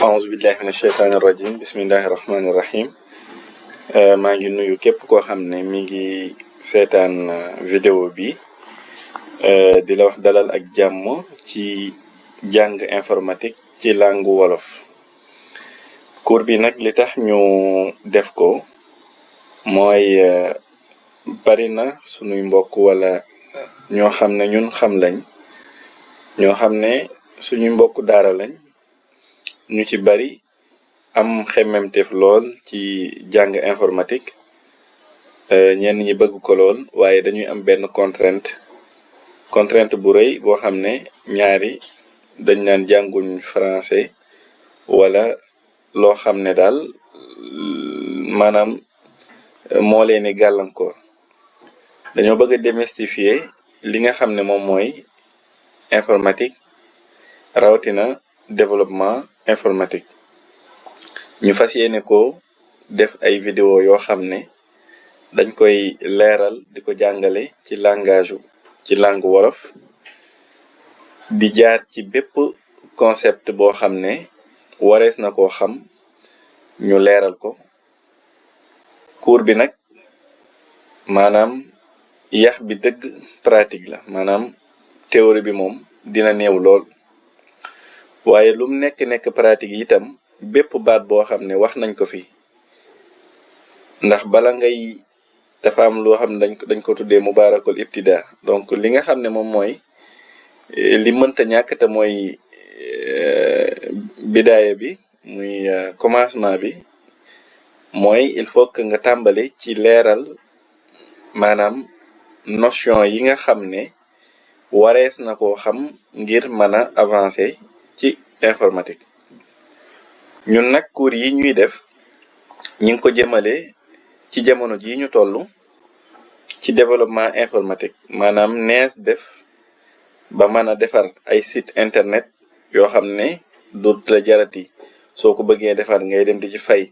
aouzu billahi min asheytaani rajim bismillahi rahmaani rahim maa ngi nuyu képp koo xam ne mi ngi seetaan vidéo bi di la wax dalal ak jàmm ci jàng informatique ci langue wolof. cours bi nag li tax ñu def ko mooy bari na sunuy mbokk wala ñoo xam ne ñun xam lañ ñoo xam ne suñuy mbokk daara lañ ñu ci bari am xemmemteef lool ci jàng informatique ñenn ñi bëgg ko lool waaye dañuy am benn contrainte bu rëy boo xam ne ñaari dañ naan jànguñ français wala loo xam ne daal maanaam moo leen di gàllankoor. dañoo bëgg a démystifier li nga xam ne moom mooy informatique rawatina développement informatique. ñu fas yéene ko def ay vidéo yoo xam ne dañ koy leeral di ko jàngale ci langue wolof di jaar ci bépp concept boo xam ne warees na koo xam ñu leeral ko. cours bi nag maanaam yax bi dëgg pratique la, maanaam théorie bi moom dina néew lool waaye lum nekk pratique itam bépp baat boo xam ne wax nañ ko fi ndax bala ngay dafa am loo xam ne dañ ko tuddee mubaarakul ibtida. donc li nga xam ne moom mooy li mënta ñàkk te mooy bidaaya bi muy commencement bi mooy il faut que nga tàmbali ci leeral maanaam notion yi nga xam ne warees na koo xam ngir mën a avancer ci informatique. ñun nag cours yi ñuy def ñi ngi ko jëmale ci jamono ji ñu toll ci développement informatique, maanaam nees def ba mën a defar ay site internet yoo xam ne dut la jarati soo ko bëggee defar ngay dem di ci fay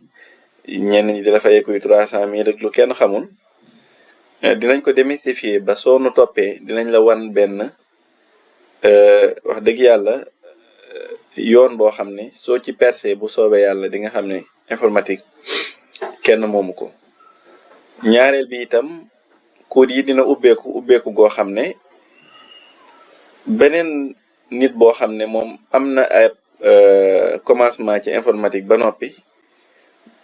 ñenn ñi di la fayee kuy 300 000 rek lu kenn xamul. dinañ ko démystifier ba soo nu toppee dinañ la wan benn wax dëgg yàlla yoon boo xam ne soo ci percé bu soobee yàlla di nga xam ne informatique kenn moomu ko. ñaareel bi itam cours yi dina ubbeeku goo xam ne beneen nit boo xam ne moom am na ay commencement ci informatique ba noppi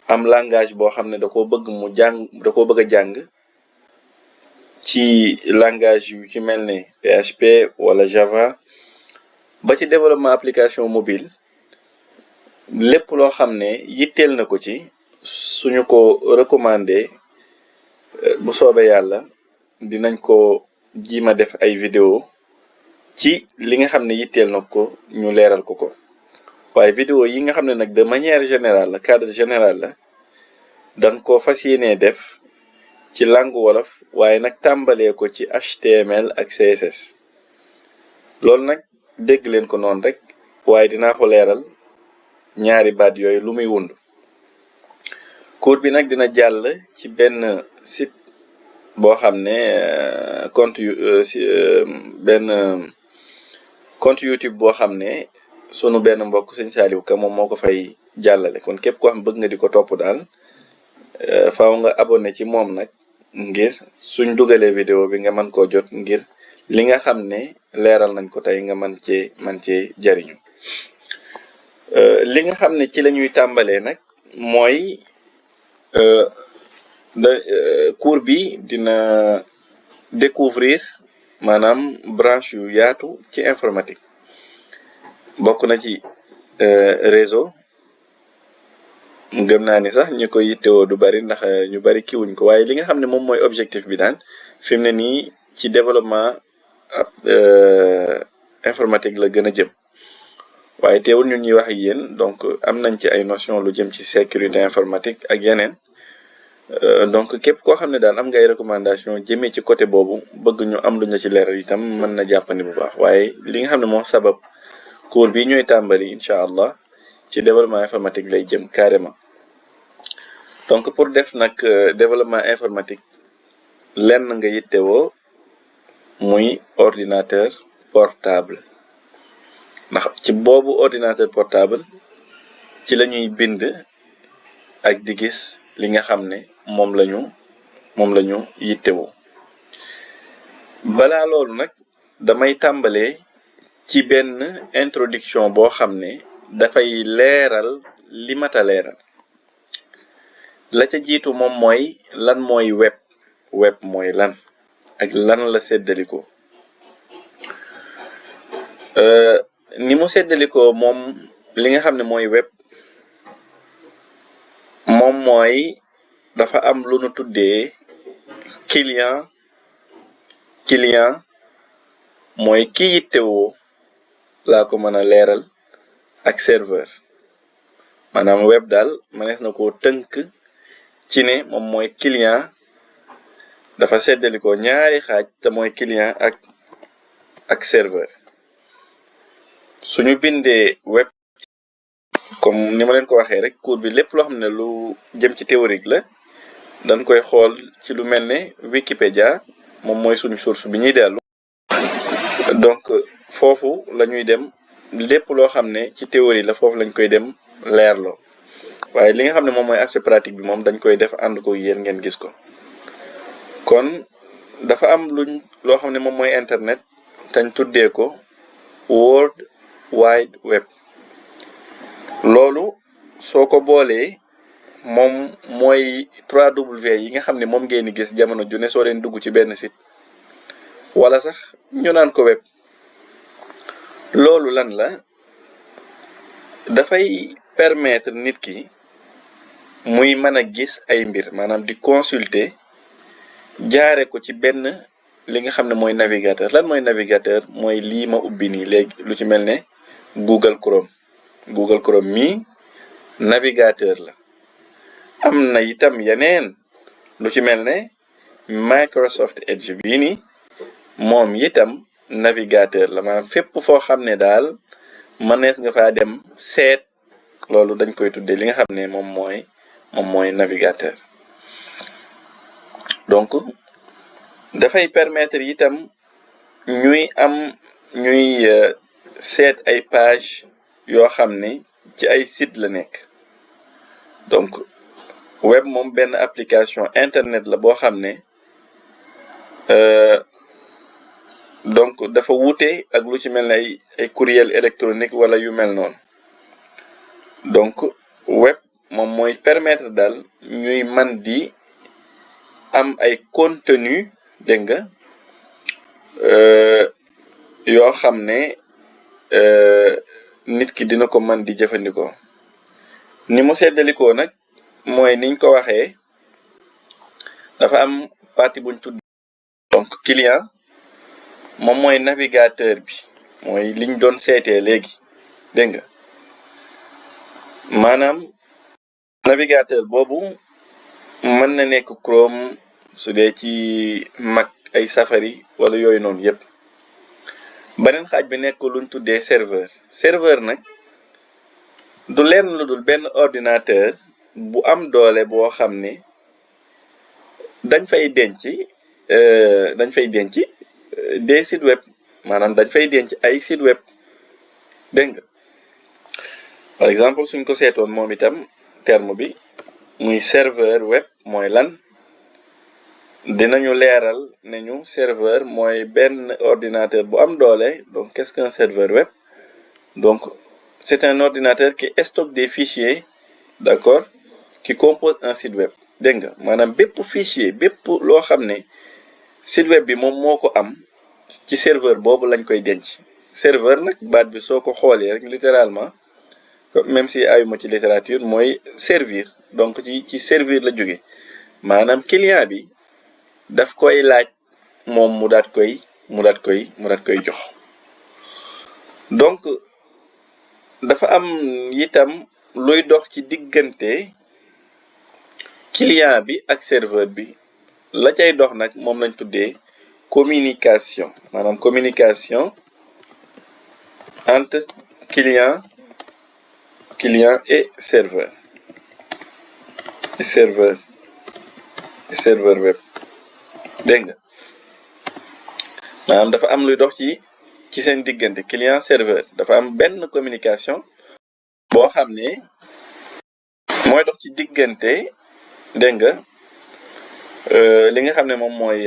am langage boo xam ne da koo bëgg a jàng ci langage yu ci mel ne PHP wala Java ba ci développement application mobile. lépp loo xam ne yitteel na ko ci suñu ko recommandé bu soobee yàlla dinañ ko jiima def ay vidéo ci li nga xam ne yitteel na ko ñu leeral ko. waaye vidéo yi nga xam ne nag de manière générale la, cadre général la, dañ ko fas yéenee def ci langue wolof waaye nag tàmbalee ko ci HTML ak CSS. loolu nag dégg leen ko noonu rek waaye dinaa ko leeral ñaari baat yooyu lu muy wund. cours bi nag dina jàll ci benn site boo xam ne compte YouTube boo xam ne sunu benn mbokk sëñ Saliou Ka moom moo ko fay jàllale. kon képp koo xam bëgg nga di ko topp daal faaw nga abonné ci moom nag ngir suñ dugalee vidéo bi nga mën koo jot ngir li nga xam ne leeral nañ ko tey nga man cee jariñu. li nga xam ne ci la ñuy tàmbalee nag mooy cours bi dina découvrir maanaam branche yu yaatu ci informatique. bokk na ci réseau. gëm naa ni sax ñu ko yittewoo du bari ndax ñu bari kiwuñ ko waaye li nga xam ne moom mooy objectif bi daal fi mu ne nii ci développement informatique la gën a jëm. waaye teewul ñun ñuy wax ak yéen donc am nañ ci ay notion lu jëm ci sécurité informatique ak yeneen. donc képp koo xam ne daal am ngay recommandation jëmee ci côté boobu bëgg ñu am lu ñu ci leeral itam mën na jàppandi bu baax. waaye li nga xam ne moo sabab cours bi ñooy tàmbali incha allah ci développement informatique lay jëm carrément. donc pour def nag développement informatique lenn nga yittewoo muy ordinateur portable. ndax ci boobu ordinateur portable ci lañuy bind ak di gis li nga xam ne moom lañu yittewoo. balaa loolu nag damay tàmbalee ci benn introduction boo xam ne dafay leeral li mata leeral. la ca jiitu moom mooy lan mooy web mooy lan ak lan la seddalikoo. ni mu seddalikoo moom li nga xam ne mooy web moom mooy dafa am lu nu tuddee client mooy ki yittewoo laa ko mën a leeral ak serveur. maanaam web daal mënees na koo tënk ci ne moom mooy client dafa seddalikoo ñaari xaaj te mooy client ak serveur. suñu bindee web comme ni ma leen ko waxee rek cours bi lépp loo xam ne lu jëm ci théorique la dañ koy xool ci lu mel ne Wikipédia moom mooy suñu source bi ñuy dellu. donc foofu la ñuy dem lépp loo xam ne ci théorie la foofu lañ koy dem leerloo waaye li nga xam ne moom mooy aspect pratique bi moom dañ koy def ànd ko yéen ngeen gis ko. kon dafa am loo xam ne moom mooy internet tañ tuddee ko World Wide Web. loolu soo ko boolee moom mooy 3W yi nga xam ne moom ngeen di gis jamono ju ne soo leen dugg ci benn site wala sax ñu naan ko web. loolu lan la dafay permettre nit ki muy mën a gis ay mbir maanaam di consulter jaare ko ci benn li nga xam ne mooy navigateur. lan mooy navigateur mooy lii ma ubbi nii léegi lu ci mel ne Google Chrome mii navigateur la. am na itam yeneen lu ci mel ne Microsoft Edge bii nii moom itam navigateur la maanaam fépp foo xam ne daal mënees nga faa dem seet loolu dañ koy tuddee li nga xam ne moom mooy navigateur. donc dafay permettre itam ñuy seet ay page yoo xam ne ci ay site la nekk. donc web moom benn application internet la boo xam ne donc dafa wuute ak lu ci mel ne ay courriel électronique wala yu mel noonu. donc web moom mooy permettre daal ñuy man di am ay contenu dégg nga yoo xam ne nit ki dina ko man di jëfandikoo. ni mu seddalikoo nag mooy niñ ko waxee dafa am partie buñ tudd donc client moom mooy navigateur bi mooy liñ doon seetee léegi dégg nga maanaam navigateur boobu mën na nekk Chrome su dee ci Mac ay Safari wala yooyu noonu yépp. beneen xaaj bi nekk luñ tuddee serveur nag du lenn lu dul benn ordinateur bu am doole boo xam ne dañ fay denc des sites web maanaam dañ fay denc ay site web dégg nga. par exemple suñ ko seetoon moom itam terme bi muy serveur web mooy lan dinañu leeral ne ñu serveur mooy benn ordinateur bu am doole. donc qu'est-ce qu'un serveur web? donc c'est un ordinateur qui stocke des fichiers, d'accord, qui compose un site web dégg nga maanaam bépp fichier bépp loo xam ne site web bi moom moo ko am ci serveur boobu lañ koy denc. serveur nag baat bi soo ko xoolee rek littéralement même si ayuma ci littérature mooy servir. donc ci servir la jóge maanaam client bi daf koy laaj moom mu daat koy jox. donc dafa am itam luy dox ci diggante client bi ak serveur bi la cay dox nag moom lañ tuddee communication maanaam communication entre client et serveur web dégg nga maanaam dafa am luy dox ci seen diggante client serveur dafa am benn communication boo xam ne mooy dox ci diggante dégg nga li nga xam ne moom mooy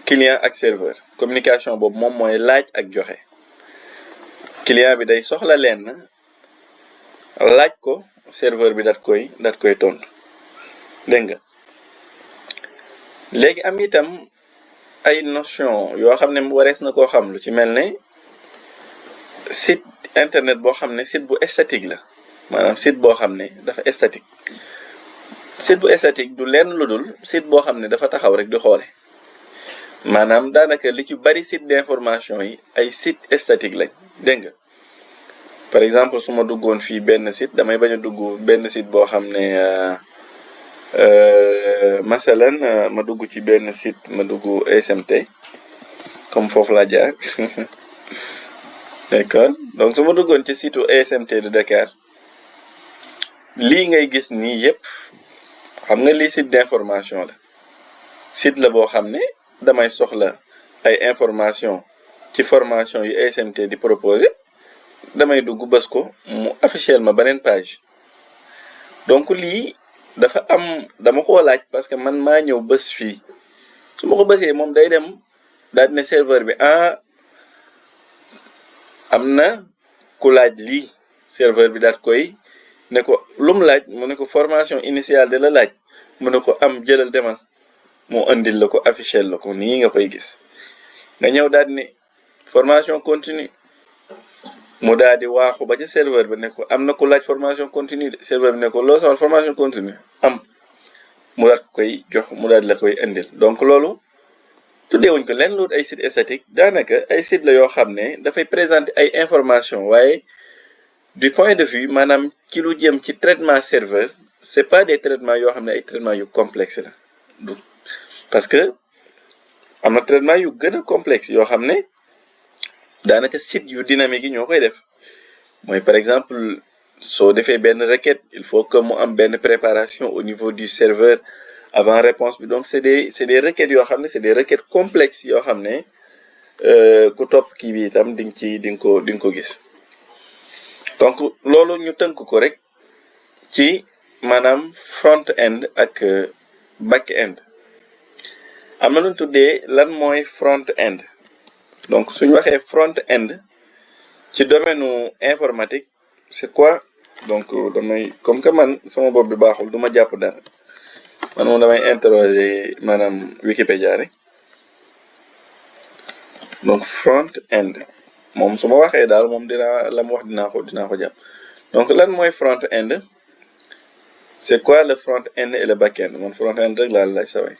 client ak serveur. communication boobu moom mooy laaj ak joxe. client bi day soxla leen laaj ko serveur bi dat koy tontu dégg nga léegi am itam ay notion yoo xam ne warees na koo xam lu ci mel ne site internet boo xam ne site bu statique la maanaam site boo xam ne dafa statique. site bu statique du lenn lu dul site boo xam ne dafa taxaw rek di xoole maanaam daanaka li ci bari site d'information yi ay site statique lañ dégg nga par exemple su ma duggoon fii benn site damay bañ a dugg benn site boo xam ne masalan ma dugg ci benn site ma dugg SMT comme foofu laa jaar d'accord donc su ma duggoon ci site SMT de Dakar lii ngay gis nii yépp xam nga lii site d'information la site la boo xam ne damay soxla ay information ci formation yu SMT di proposer damay dugg bës ko mu afficher ma beneen page donc lii dafa am dama koo laaj parce que man maa ñëw bës fii su ma ko bësee moom day dem daal ne serveur bi am na ku laaj lii serveur bi daal koy ne ko lu mu laaj mu ne ko formation initiale de la laaj mu ne ko am jëlal demal moo andil la ko afficher la ko nii nga koy gis nga ñëw daal ne formation continue mu daal di waaxu ba ca serveur bi ne ko am na ku laaj formation continue de serveur bi ne ko loo soxla formation continue am mu daal koy jox mu daal la koy indil donc loolu tuddeewuñ ko lenn lu ay site statique daanaka ay site la yoo xam ne dafay présenter ay information waaye du point de vue maanaam ci lu jëm ci traitement serveur c'est pas des traitements yoo xam ne ay traitements yu complexe la parce que am na traitement yu gën a complexe yoo xam ne daanaka site yu dynamique yi ñoo koy def mooy par exemple soo defee benn requête il faut que mu am benn préparation au niveau du serveur avant réponse bi donc c'est des requêtes yoo xam ne c'est des requêtes complexes yoo xam ne ku topp kii bi itam di nga ko gis donc loolu ñu tënk ko rek ci maanaam front end ak back end am na lu ñu tuddee lan mooy front end donc suñu waxee front end ci domaine informatique c'est quoi donc damay comme que man sama bopp bi baaxul du ma jàpp dara man moom damay interroger maanaam Wikipédia rek donc front end moom su ma waxee daal moom la mu wax dinaa ko jàpp donc lan mooy front end c'est quoi le front end et le back end man front end rek laa laaj saway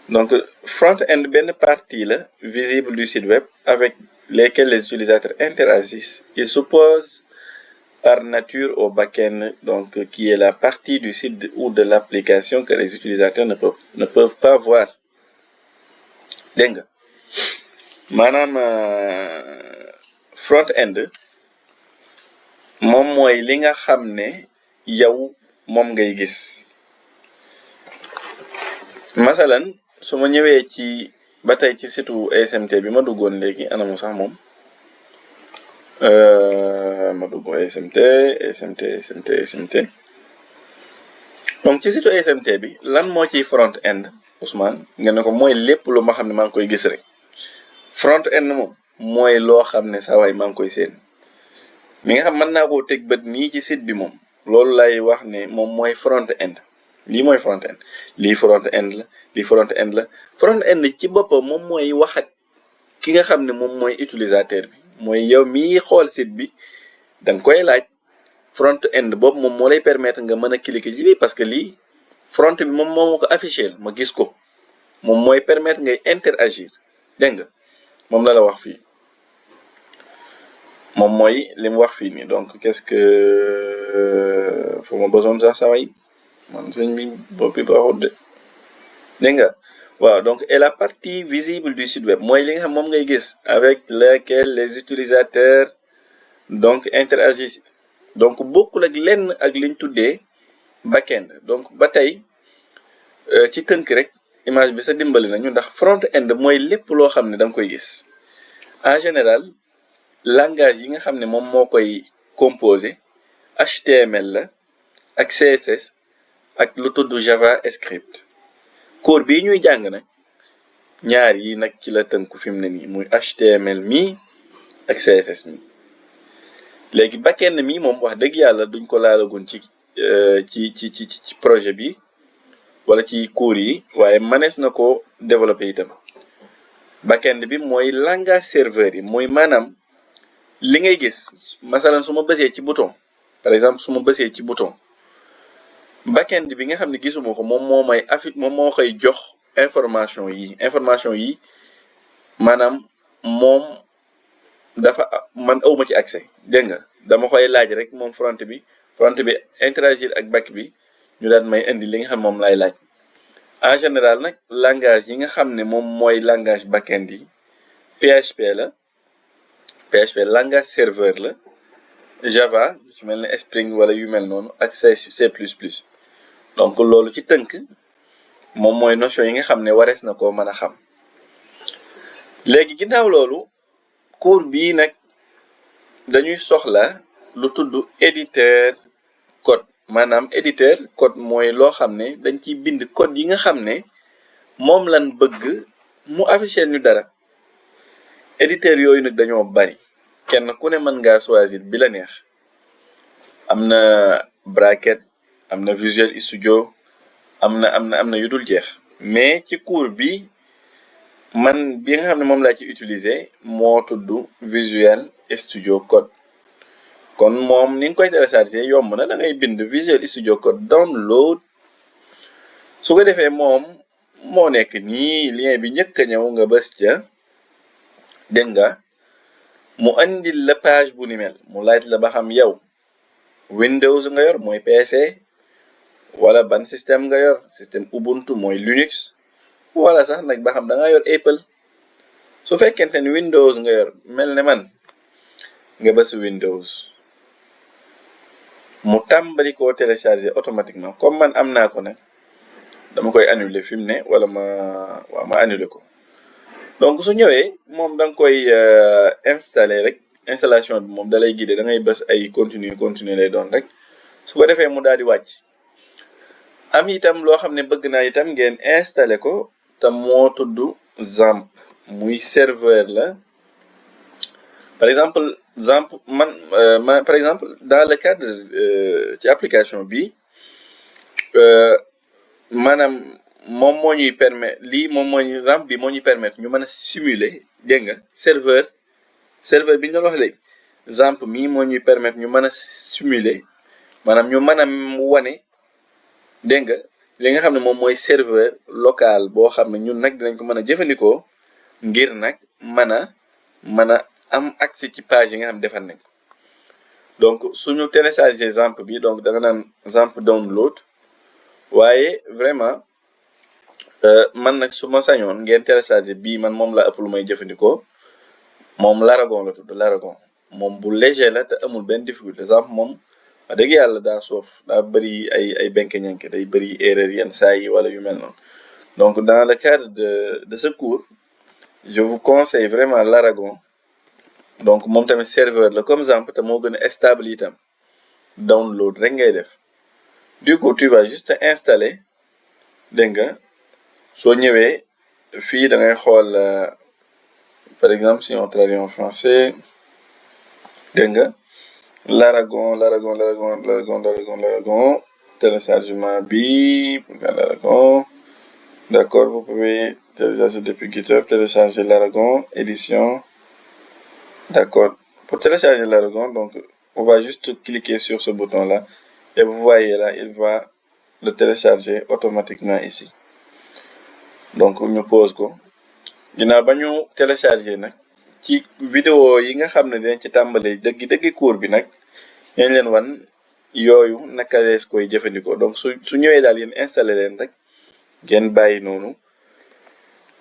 donc front end benn partie la visible du site web avec lesquels les utilisateurs interagissent. Il s'oppose par nature au back-end, donc qui est la partie du site ou de l'application que les utilisateurs ne peuvent pas voir. Dégg nga maanaam front end moom mooy li nga xam ne yow moom ngay gis masalan su ma ñëwee ci ba tey ci site SMT bi ma duggoon léegi anamu sax moom ma dugg SMT donc ci site SMT bi lan moo ciy front end Ousmane nga ne ko mooy lépp lu ma xam ne maa ngi koy gis rek front end moom mooy loo xam ne saa waay maa ngi koy seen mi nga xam mën naa koo teg bët nii ci site bi moom loolu lay wax ne moom mooy front end lii mooy front end lii front end la lii front end la front end ci boppam moom mooy wax ak ki nga xam ne moom mooy utilisateur bi mooy yow mii xool site bi da nga koy laaj front end boobu moom moo lay permettre nga mën a cliquer ci lii parce que lii front bi moom moo ko affiché ma gis ko moom mooy permettre ngay interagir dégg nga moom la wax fii moom mooy li mu wax fii nii donc qu'est-ce que faut ma besoin sax sa way man sëñ bi bopp bi baaxut de dégg nga waaw donc et la partie visible du site web mooy li nga xam moom ngay gis avec lequel les utilisateurs donc interagissent donc bokkul ak lenn ak liñ tuddee back-end donc ba tey ci tënk rek image bi sa dimbali nañu ndax front end mooy lépp loo xam ne da nga koy gis en général langage yi nga xam ne moom moo koy composé HTML la ak CSS ak lu tudd JavaScript cours bii ñuy jàng nag ñaar yi nag ci la tënku fi mu ne nii muy HTML mi ak CSS mi léegi backend mi moom wax dëgg yàlla duñ ko laalagun ci projet bi wala ci cours yi waaye mënees na ko développer itam backend bi mooy langage serveur yi mooy maanaam li ngay gis masalan su ma bësee ci bouton par exemple su ma bësee ci bouton backend bi nga xam ne gisuma ko moom moo may moom moo koy jox information yi maanaam moom dafa man awma ci accès dégg nga dama koy laaj rek moom front bi interagir ak back bi ñu daan may indi li nga xam moom lay laaj en général nag langage yi nga xam ne moom mooy langage backend yi PHP la PHP langage serveur la Java ci mel ne Spring wala yu mel noonu ak C++. donc loolu ci tënk moom mooy notion yi nga xam ne warees na koo mën a xam léegi ginnaaw loolu cours bii nag dañuy soxla lu tudd éditeur code maanaam éditeur code mooy loo xam ne dañ ciy bind code yi nga xam ne moom lan bëgg mu afficher ñu dara éditeur yooyu nag dañoo bari kenn ku ne mën ngaa choisir bi la neex am na Bracket am na Visual Studio am na yu dul jeex mais ci cours bi man bi nga xam ne moom laa ci utiliser moo tudd Visual Studio Code kon moom ni nga koy télécharger yomb na da ngay bind Visual Studio Code download su ko defee moom moo nekk nii lien bi njëkk a ñëw nga bës ca dégg nga mu andil la page bu ni mel mu laaj la ba xam yow Windows nga yor mooy PC wala ban système nga yor système Ubuntu mooy Linux wala sax nag ba xam da nga yor Apple su fekkente ni Windows nga yor mel ne man nga bës Windows mu tàmbali koo télécharger automatiquement comme man am naa ko nag dama koy annuler fi mu ne wala ma annuler ko donc su ñëwee moom da nga koy installer rek installation bi moom da lay guider da ngay bës ay continue lay doon rek su ko defee mu daal di wàcc am itam loo xam ne bëgg naa itam ngeen installer ko te moo tudd XAMPP muy serveur la par exemple XAMPP par exemple dans le cadre ci application bi maanaam moom moo ñuy permettre XAMPP bi moo ñuy permettre ñu mën a simuler dégg nga serveur bi ñu doon wax léegi XAMPP mii moo ñuy permettre ñu mën a simuler maanaam ñu mën a wane dégg nga li nga xam ne moom mooy serveur local boo xam ne ñun nag dinañ ko mën a jëfandikoo ngir nag mën a am accès ci page yi nga xam ne defar nañ ko donc suñu télécharger XAMPP bi donc da nga naan XAMPP download waaye vraiment man nag su ma sañoon ngeen télécharger bii man moom laa ëpp lu may jëfandikoo moom Laragon la tudd Laragon moom bu léger la te amul benn difficulté XAMPP moom wax dëgg yàlla daa soof daa bëri ay benke-ñenke day bëri erreur yenn saa yi wala yu mel noonu donc dans le cadre de ce cours je vous conseille vraiment Laragon donc moom tamit serveur la comme XAMPP te moo gën a stable itam download rek ngay def du coup tu vas juste installer dégg nga soo ñëwee fii da ngay xool par exemple si on traduit en français dégg nga Laragon téléchargement bi Laragon d'accord vous pouvez télécharger depuis GitHub télécharger Laragon édition d'accord pour télécharger Laragon donc on va juste cliquer sur ce bouton là et vous voyez là il va le télécharger automatiquement ici donc ñu pause ko ginnaaw ba ñu télécharger nag ci vidéo yi nga xam ne dinañ ci tàmbali dëggi cours bi nag ñañ leen wan yooyu naka lees koy jëfandikoo donc su ñëwee daal yéen installé leen rek ngeen bàyyi noonu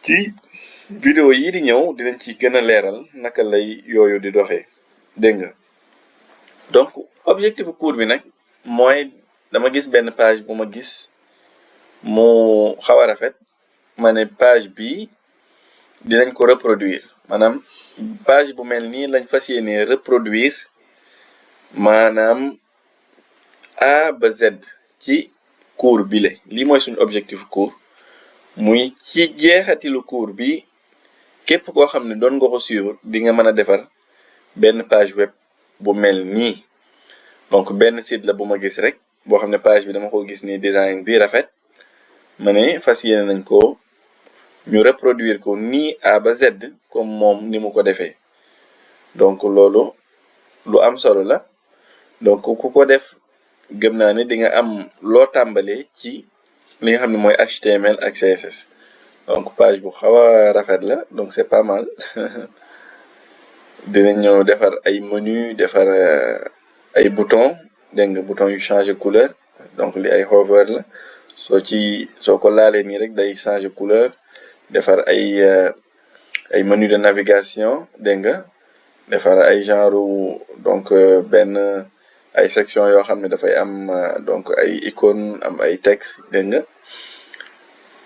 ci vidéo yi di ñëw dinañ ci gën a leeral naka lay yooyu di doxee dégg nga donc objectif cours bi nag mooy dama gis benn page bu ma gis mu xaw a rafet ma ne page bi dinañ ko reproduire maanaam page bu mel nii lañ fas yéenee reproduire maanaam A ba Z ci cours bi lii mooy suñu objectif cours muy ci jeexatilu cours bi képp koo xam ne doon nga ko suivre di nga mën a defar benn page web bu mel nii. donc benn site la bu ma gis rek boo xam ne page bi dama ko gis ni design bi rafet ma ne fas yéene nañ ko ñu reproduire ko nii A ba Z comme moom ni mu ko defee. donc loolu lu am solo la. donc ku ko def gëm naa ne di nga am loo tàmbalee ci li nga xam ne mooy HTML ak CSS. donc page bu xaw a rafet la donc c'est pas mal. dinañ ñëw defar ay menu defar ay bouton dégg nga bouton yu changer couleur donc li ay hover la soo ko laalee nii rek day changer couleur. defar ay menu de navigation dégg nga defar ay genre donc benn ay section yoo xam ne dafay am donc ay icône am ay texte dégg nga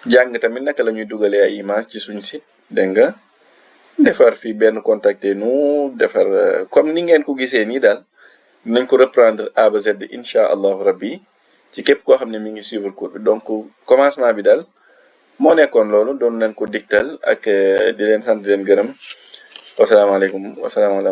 jàng tamit naka la ñuy dugalee ay image ci suñu site dégg nga defar fii benn contacter nous defar comme ni ngeen ko gisee nii daal dinañ ko reprendre A ba Z incha allahu rabbi ci képp koo xam ne mi ngi suivre cours bi. donc commencement bi daal moo nekkoon loolu doon leen ko digtal ak di leen sant di leen gërëm wasalaamaaleykum wasalaamaaleykum